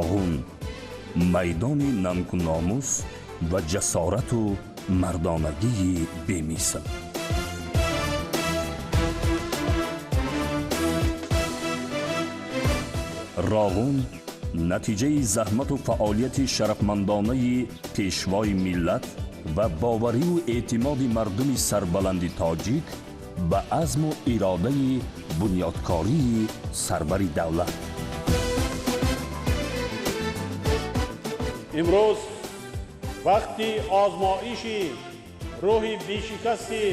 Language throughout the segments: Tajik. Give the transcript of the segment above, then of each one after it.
Роғун майдони нангу номус ва ҷасорату мардонагии бемисл. Роғун натиҷаи заҳмату фаъолияти шарафмандонаи пешвои миллат ва бовариву эътимоди мардуми сарбаланди тоҷик ба азму иродаи бунёдкории сарвари давлат. Имрӯз вақти озмоиши рӯҳи бешикасти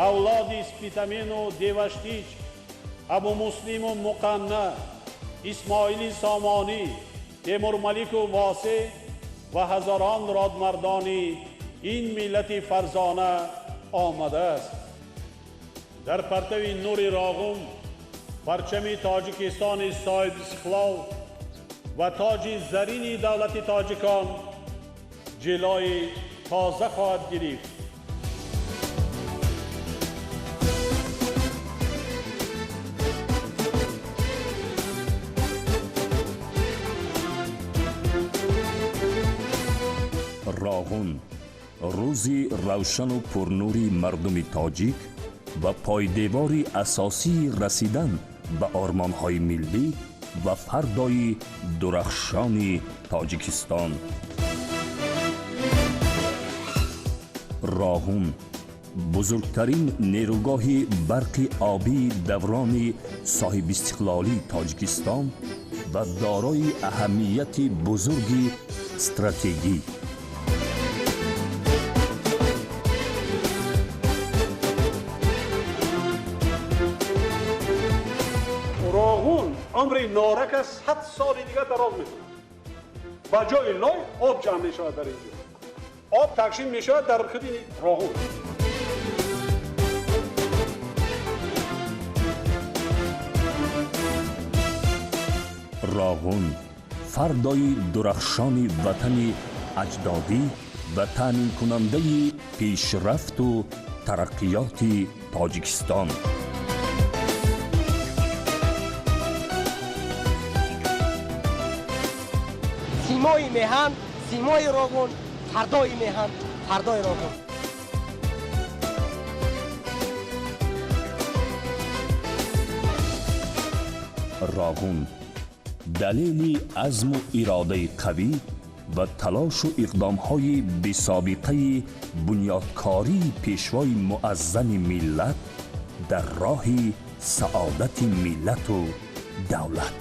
авлоди Спитамену Деваштич, Абумуслиму Муқанна, Исмоили Сомонӣ, Темурмалику Восеъ ва ҳазорон родмардони ин миллати фарзона омадааст. Дар партави нури Роғун парчами Тоҷикистони соҳибистиқлол ва тоҷи зарини давлати тоҷикон ҷилои тоза хоҳад гирифт. Роғун рӯзи равшану пурнури мардуми тоҷик ва пойдевори асосии расидан ба ормонҳои миллӣ ва фардои дурахшони Тоҷикистон. Роғун бузургтарин нерӯгоҳи барқи обии даврони соҳибистиқлолии Тоҷикистон ва дорои аҳамияти бузурги стратегӣ. Роғун умри норака 100 соли дигар дароз мекунад. Ба ҷои лой об ҷамъ мешавад дар инҷо. Об тақсим мешавад дар худи Роғун. Роғун фардои дурахшони ватани аҷдодӣ ва таъминкунандаи пешрафту тараққиёти Тоҷикистон. Симои меҳан, симои Роғун, фардои меҳан, фардои Роғун. Роғун далели азму иродаи қавӣ ва талошу иқдомҳои бесобиқаи бунёдкории пешвои муаззами миллат дар роҳи саодати миллату давлат.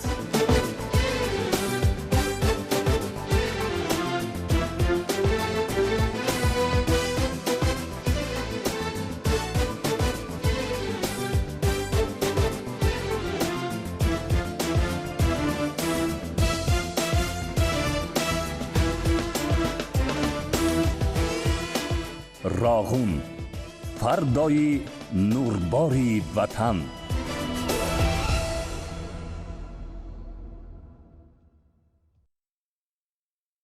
Роғун фардои нурбори ватан.